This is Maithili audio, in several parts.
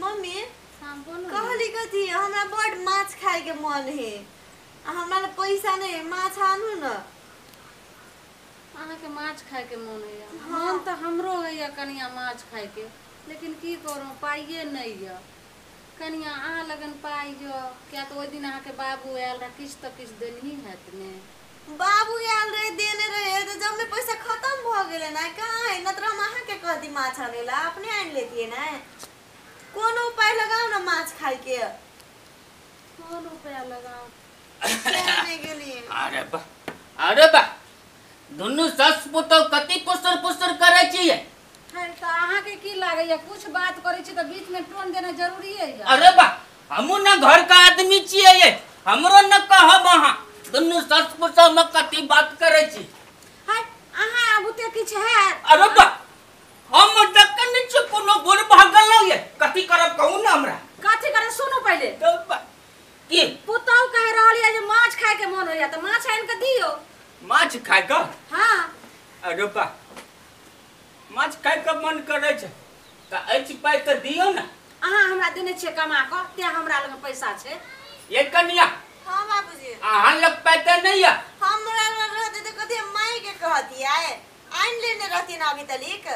मम्मी हाँ बोलू। कहली कथी हमरा बड़ माछ खाए के मन है आ हमरा लग पैसा नहीं है, माछ आनू न। अहाँके माछ खाइके मोन होइए? हाँ। मोन तऽ हमरो होइए कनिया माछ खाइके, लेकिन की करू पाइए नहि यऽ। कनिया अहाँ लगन पाइ यऽ? किया तऽ ओहि दिन अहाँके बाबू आयल रहए, किछु तऽ किछु देनही हैत ने। बाबू आयल रहे देने रहे तो जब में पैसा खत्म भ गेलै ना, कहाँ है न, तऽ हम अहाँके कहती माछ आने ला, अपने आनि लेतियै ने। कोनो उपाय लगाउ ना माछ खाए के। कोन उपाय लगाउ? आने गेलियै। अरे बा, अरे बा, दुनू सास पुतोह कति पुसुर पुसुर करै छियै। है तऽ अहाँके की लागैए, कुछ बात करै छी तऽ बीचमे टोन देना जरूरी है? अरे बा, हमहूँ न घर का आदमी छियै ये, हमरो न कहब अहाँ दुनू सास पुतोह में कति बात करै छी। है अहाँ आबूते किछु हैत? अरे बा, हम देखै नहि छियै कोनो गोर भागल न ये, कथी करब कहू ने हमरा। कथी करे सुनू पहिले। तऽ बा, की पुतहु कहि रहल यऽ जे माछ खाइके मोन होइए तऽ माछ आनि कऽ दियौ। माछ खाय कऽ? हाँ। अरे बा, माछ खाय के मन करै छै तऽ अछि पाइ तऽ दियौ ने। अहाँ हमरा देने छियै कमा कऽ, तें हमरा लग पैसा छै। ये कनिया। हाँ बाबूजी। अहाँ लग पाइ तऽ नहि यऽ? हमरा लग रहतै तऽ कथी हम माय के कहतियै, आनि लेने रहथिन अभी तलिक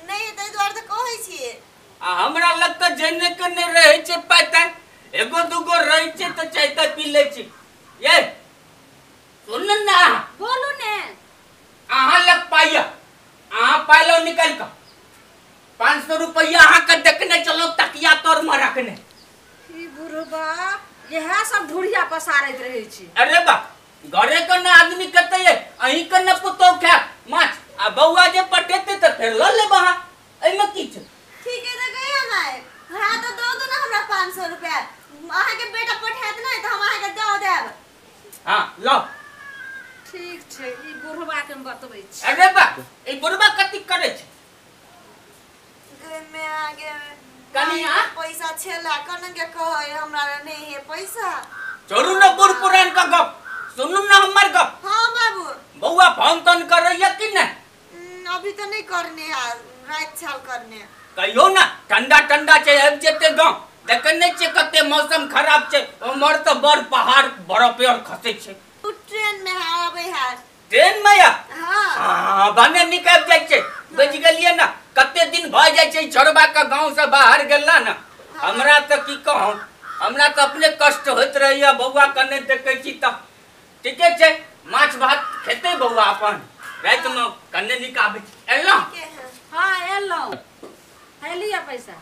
नहीं, ताहि दुआरे तऽ कहै छियै। आ हमरा लग तऽ जेने के नहि रहै छै पाइ, ताइ एगो दूगो रहै छै तऽ चाय ताय पी लै छी। ये सुन ने अहाँ। बोलू ने। अहाँ लग पाइ यऽ, अहाँ पाइ लऽ निकालि कऽ 500 रुपैआ अहाँके देखने चलौ तकिया तर मे रखने। ई बुढ़बा इएह सब ढूढ़िया पसारैत रहै छी। अरे बा, घरे के न आदमी कतै ये, अहीं के न पुतोह खायत माछ, आ बौआ जे पटेतै तऽ फेर लऽ लेब अहाँ, एहिमे की छै? ठीक है तऽ गई हम आए। हाँ तो दऽ दू ना हमरा 500 रुपया, अहाँके बेटा पठायत नहि तऽ हम अहाँके दऽ देब। हाँ लऽ। ठीक छै, ई बुढ़बा के हम बतबै छी। अरे बा, ई बुढ़बा कथी करै छै? गे में आगे कनिया? पैसा छेला कन के कहै हमरा लग नहीं है पैसा। छोड़ू न बूढ़ पुरान का गप, सुनू न हमर गप। हाँ बाबू। बौआ फोन तोन करैया कि नहि? अभी तो नहीं करने है, रात छाल करने। कहियो ना, ठंडा ठंडा छै, आबि जेतै गाँव, देखै नहि छियै कते मौसम खराब छै, उम्हर तऽ बड़ पहाड़ बरफ आर खसै छै। उ ट्रेन में है आबै है। ट्रेन में या? हाँ। हाँ, भने निकलि जाइ छै, बुझि गेलियै ने, कते दिन भऽ जाइ छै छोड़बा के गाँव से बाहर गेला ने। हमरा तऽ की कहू, हमरा तऽ अपने कष्ट होइत रहैया बौआ के नहि देखै छी तऽ। ठीके छै, माछ भात खेतै बौआ अपन रातिमे, कने नीक आबै छै। एलहुँ? हाँ एलहुँ। है लिअ पैसा।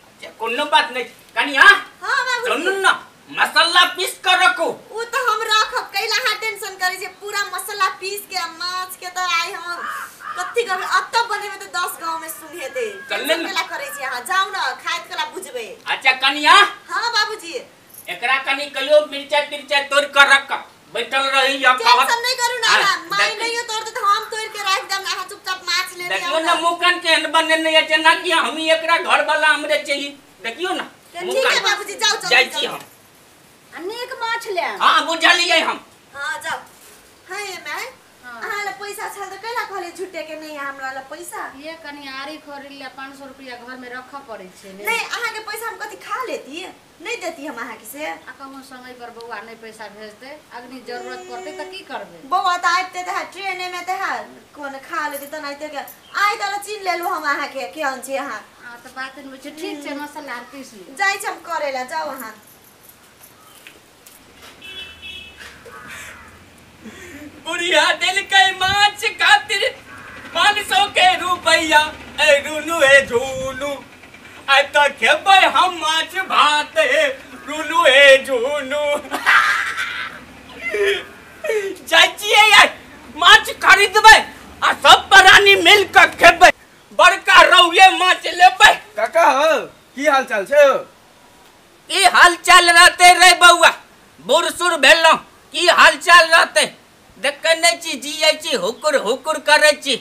अच्छा, कोनो बात नहि कनिया। हाँ बाबू। सुनू ने, मसाला पीस कऽ रखू। उ तऽ हम रखब, कैला अहाँ टेंशन करै छियै, पूरा मसाला पीस के आ माछ के तऽ आइ हम कथी करबै, अतऽ बनेबै तऽ 10 गाँव में सुनेतै। चल ने। कैला करै छियै अहाँ, जाउ ने खाइत कला बुझबै। अच्छा कनिया। हाँ बाबूजी। एकरा कनी कहियो मिरचाई तिरचाई तोड़ि कऽ रख, बैठल रही या कहत। टेंशन नहीं करू ना, हाँ, माय नहीं तोड़ते तऽ हम तोड़ के राख देब, अहाँ चुपचाप माछ लेने देखियौ आउ ने ना। मुँह कान केहन बनेने यऽ, जेना कि हमही एकरा घर वाला हमरे चाहिए। देखियौ ने। ठीक है बाबूजी, जाउ जल्दी जाइ छी जल्दी। हम। आ नीक माछ लेब। हाँ बुझलियै हम। हाँ जाउ। हाँ ये my, हाँ। अहाँ लग पैसा छल तऽ कैला कहलियै झूठे के नहीं है हमरा लग पैसा? ये कनि आरी खोरी ले 500 रुपया घर में रखऽ पड़ै छै ने। नहीं अहाँके पैसा हम कथी खा लेती, नहीं देती हम अहाँके से। आ कहूँ समय पर बौआ नहीं पैसा भेजते, अग्नि जरूरत पड़तै तऽ की करबै? बौआ तऽ आबिते तऽ है ट्रेने में तऽ है, कोन खा लेती तऽ नहीं के आइ तऽ चिन्ह लेलु हम अहाँके केहन छी अहाँ। हाँ तऽ बात नहि छै, ठीक छै, मसाला आर पीस लिअ। जाइ छी हम करै ला, जाउ अहाँ। बुढ़िया देलकै माछ खातिर 500 के रुपैया, ए रुनू ए झूनू, आइ तऽ खेबै हम माछ भात, हे रुनू ए झूनू। जाइ छियै आइ माछ खरीदबै आ सब प्राणी मिल कऽ खेबै, बड़का रौए माछ लेबै। काका हो, की हाल चाल छै? की हाल चाल रहतै रे बौआ, बूढ़ सूढ़ भेलहुँ, की हाल चाल रहतै? देखै नहि छी, जियै छी, हुकुर हुकुर करै छी।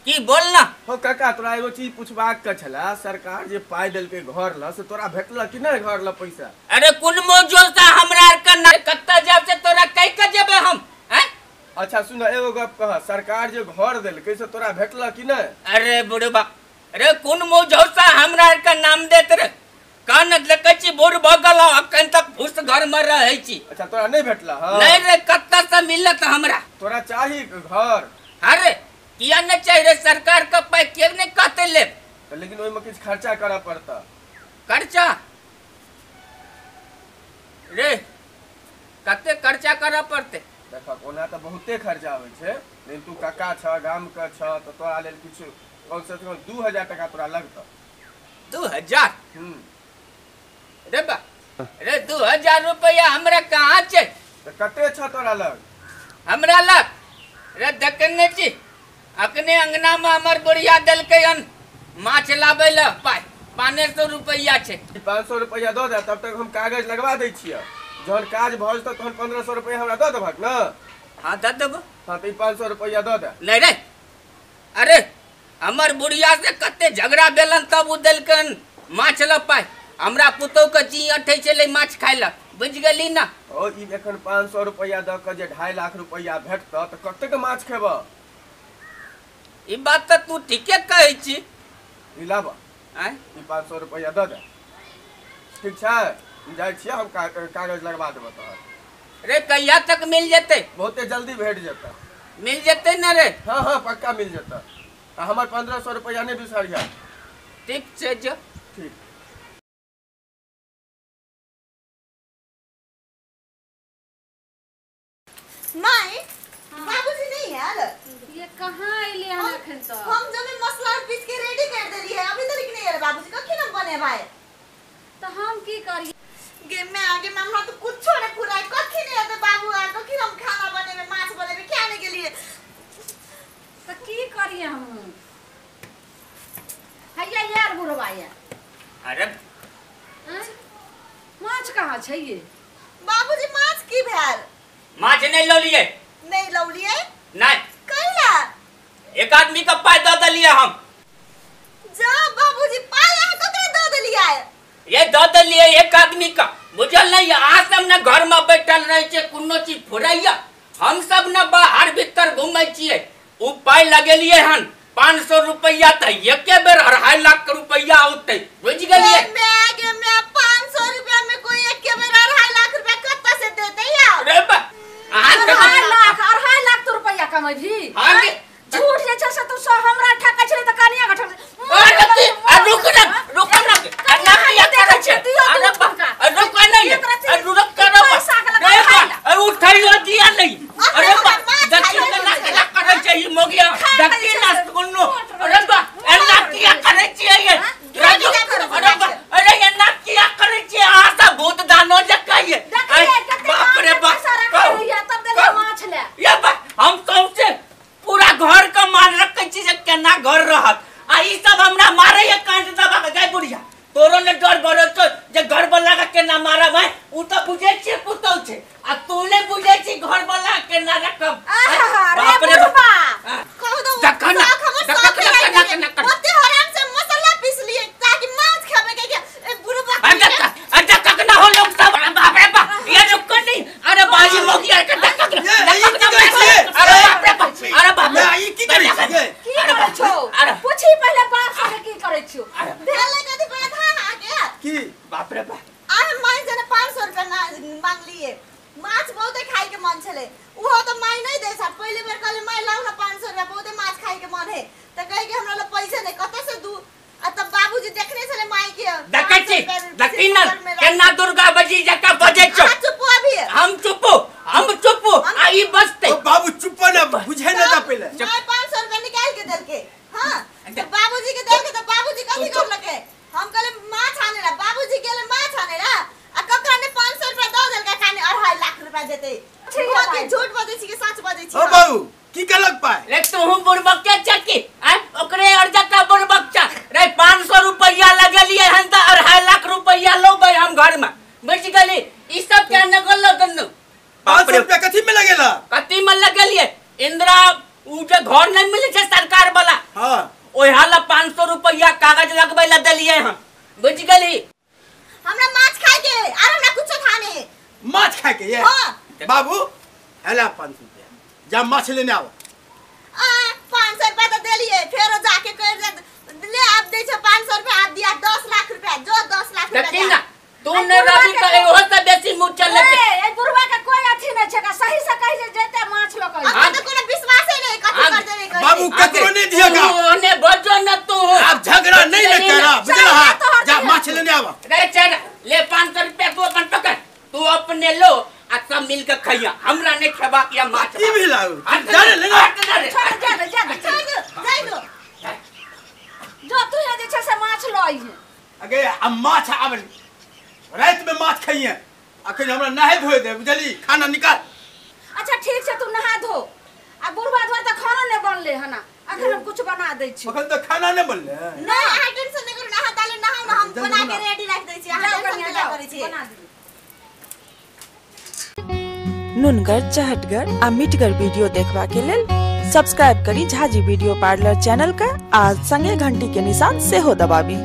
की बोल ना। हो काका, तोरा एगो चीज पूछबाक के छला, सरकार जे पाइ देलकै घर ला से तोरा भेटल कि नहि घर ला पैसा? अरे कोन मोजो से हमरा आर के ना, कतऽ जाब से तोरा कहि के जेबै हम? हैं? अच्छा सुन एगो गप कह, सरकार जे घर देलकै से तोरा भेटल कि नहि? अरे बुढ़बा रे कोन मौजौसा हमरा के नाम देत रे, कान देखै छी बूढ़ भऽ गेलौ अखन तक फूस घर में रहै छी। अच्छा तोरा नहीं भेटला? हां नहीं रे, कत्ता से मिलत हमरा? तोरा चाही घर? अरे किया नहीं चाहिए रे, सरकार का पाई के नहीं कहते ले, लेकिन ओइ में किछ खर्चा करऽ पड़ता। खर्चा रे कते खर्चा करऽ पड़ते? देखा ओना तऽ बहुते खर्चा होइ छै, लेकिन तू काका छ गाम के छ तऽ तोरा लेल किछु कम से कम 2000 टका तोरा लगतौ। 2000? रे बा रे 2000 रुपया हमरा कहाँ छै? तऽ कते छ तोरा लग? हमरा लग रे देखने छी अखने अंगना में हमर बुढ़िया देलकै हन माछ लाबै लए पाइ 500 रुपया छै। 500 रुपया दऽ दे, तब तक हम कागज लगवा दै छियै, जहन काज भऽ जेतौ तहन 1500 रुपया हमरा दऽ देबहक ने? हाँ दऽ देबो। हाँ तऽ 500 रुपया दऽ दे। नहीं रे, अरे हमर बुढ़िया से कते झगड़ा भेलन तब ओ देलकन माछ लए पाइ। हमरा पुतोह के जी अठै छलै माछ खाइ लए, बुझि गेली ना? ओ ई एखन 500 रुपया दऽ के जे 2.5 लाख रुपया भेटतौ तऽ कतेक माछ खेबह? ई बात तऽ तू ठीके कहै छी। ई लाब, आँय ई 500 रुपया दऽ दे। ठीक छै, जाइ छियै हम कागज लगवा देबऽ तोहर। रे कहिया तक मिल जेतै? बहुते जल्दी भेट जेतै। मिल जेतै ना रे? हाँ हाँ पक्का मिल जेतै। आ हमर 1500 रुपया नहि बिसरिहे। ठीक छै जो। ठीक। माय बाबूजी नहीं आयल? ये कहाँ अइले हन अखन तक? हम जमे मसाला पीस के रेडी कर देलियै, अभी तक नहीं आयल बाबूजी, कखन हम बनेबै? तो हम की करिए? गे मैं आगे में हमरा तो कुछो नहीं फुराय, कखन एते बाबू आ कखन हम खाना बनेबै माछ बनेबै क्या नहीं गेलियै? तो की करिए हम? हैया यार बुढ़वा यार। अरे माछ कहाँ छै ये? बाबूजी माछ की भेल? माछ नहीं लौलिए। नहीं लौलिए? नहीं। कैला? एक आदमी का पाई दऽ देलियै हम। जा बाबूजी पाई अहाँ ककरा दऽ देलियै? ये दऽ देलियै एक आदमी का, बुझल नहीं? अहाँ सब ने घर में बैठल रहै छै, कोनो चीज फुराइया, हम सब ने बाहर भीतर घूमै छियै। उ पाई लगेलियै हन 500 रुपया तऽ एके बेर 2.5 लाख रुपया औतै, बुझि गेलियै? मैं 500 रुपया में कोई एके बेर 2.5 लाख रुपया कतऽ से देतै यार? रे बा अहाँ 2.5 लाख तो रुपया कमेबही? झूठ जे छै से तू सब हमरा ठकै छलै तऽ कनिया के ठकै। अरे रुक ना, रुक ना, अन्ना किया करै छै? अरे बा रुक नहीं, अरे रुक करो, अरे उठाइयो दिया नहीं। अरे बा देखी केना केना करै छै ई मोगिया, देखी ना सुनो। अरे बा एना किया करै छियै ये? राजू अरे बा अरे एना किया करै छियै? अहाँ सब भूत दानो जकाँ ये। बाप रे बाप, माछ ले ये बा हम सौंसे पूरा घर का मान रखै छी जे केना घर रहत, आ ई सब हमरा मारै ये कांट दबा के। गै बुढ़िया तोरो ने डर भरल छौ जे घर वाला के केना मारब? है उ तऽ बुझै छियै पुतौ छै, आ तू नै बुझै छी घर वाला के केना रखब। बाप रे बाप, कहू दो देखना देखना केना कर ओते हराम से मसाला पीस लिए ताकि माछ खाबे के। ए बुढ़बा अरे कखना हो लोग सब। बाप रे बाप ये रुक नहीं। अरे बाजी मोगिया के देखना देखना। अरे बाप रे बाप, अरे बाप मैं ई की करै छियै? की करै छौ? पूछी पहिले बाप से की करै छौ? भेलै कथि पहिले था आगे की? बाप रे बाप आ माय जने 500 रुपया मांग लिए, माछ बहुते खाइ के मन छले, उहो तो माय नहीं दे छ। पहिले बेर कहले माय लाउ ना 500 रुपया, बहुते माछ खाइ के मन है, त कहे कि हमरा ल पैसा नहीं कत से दू। आ तब बाबूजी देखने छले माय के, देखै छी देखी ना केना दुर्गा बजी जका बजै छौ। चुप अभी हम चुप, हम चुप आ ई बजतै। ओ बाबू चुप ना, बुझै ना ता पहिले। माय 500 रुपया निकाल के देलके। हां त बाबूजी के देलके त बाबूजी कथि करलके? हम कहले माछ आने ला, बाबूजी गेले माछ आने ला, आ ककरा ने 500 रुपया दऽ देलकै, खाने 2.5 लाख रुपया देतै। की झूठ बजै छी कि सच बजै छी? ओ बाबू की कहलक पाइ? रे तोहू बुड़बक के चकी आ ओकरे और जका बुड़बक छ रे। 500 रुपया लगेलियै हन त 2.5 लाख रुपया लौबै हम घर में, बुझि गेली? ई सब के नगल दुन्नू। 500 रुपया कथि में लगेला? कथि में लगेलियै? इंदिरा उ जे घर नहीं मिलै छै सरकार वाला, हां ओहा ला 500 रुपया कागज लगबै ला देलियै हम, बुझि गेली? हमरा माछ खाइ के आर हमरा कुछो खाने। माछ खाइ के ये? हां बाबू हेला 500 रुपया जा माछ लेने आओ। आ 500 रुपया तो देलिए फेरो जाके कर ले आप दे छो 500 रुपया आप दिया 10 लाख रुपया जो 10 लाख रुपया देखी ना तू ने रवि का एहो से बेसी मुंह चले ए ए बुढ़वा के कोई अथी नहीं छै सही से कहि जे जेते माछ ल के। अब तो कोनो विश्वास ही नहीं कथि कर देबे कहि। बाबू ककरो नहीं दिया का ओने बजो न तू आप झगड़ा नहीं न करा बुझला। हां जा माछ लेने आवा। रे चल ले 500 रुपया तू अपन पकड़ तू अपने लो आ सब मिल के खइया हमरा नहीं खेबा के माछ की भी लाओ जा रे लेना छोड़ जा रे जा छोड़ दो जाई दो जो तू है जे छै से माछ ल आई है। अगे अब माछ आब रात में माछ खाइए अखन हमरा नहाय धोय दे बुझली खाना निकाल। अच्छा ठीक छै तू नहा धो आ बुढ़वा धो त खाना नै बनले हना अखन हम कुछ बना दै छी। अखन त खाना नै बनले नै अहाँ टेंशन नै करू नहा ताले नहाउ न हम बना के रेडी राख दै छी अहाँ टेंशन नै करै छी बना दियौ। नुनगर चहटगर आ मिठगर वीडियो देखबा के लेल सब्सक्राइब करी झाजी वीडियो पार्लर चैनल का आ संगे घंटी के निशान सेहो दबाबी।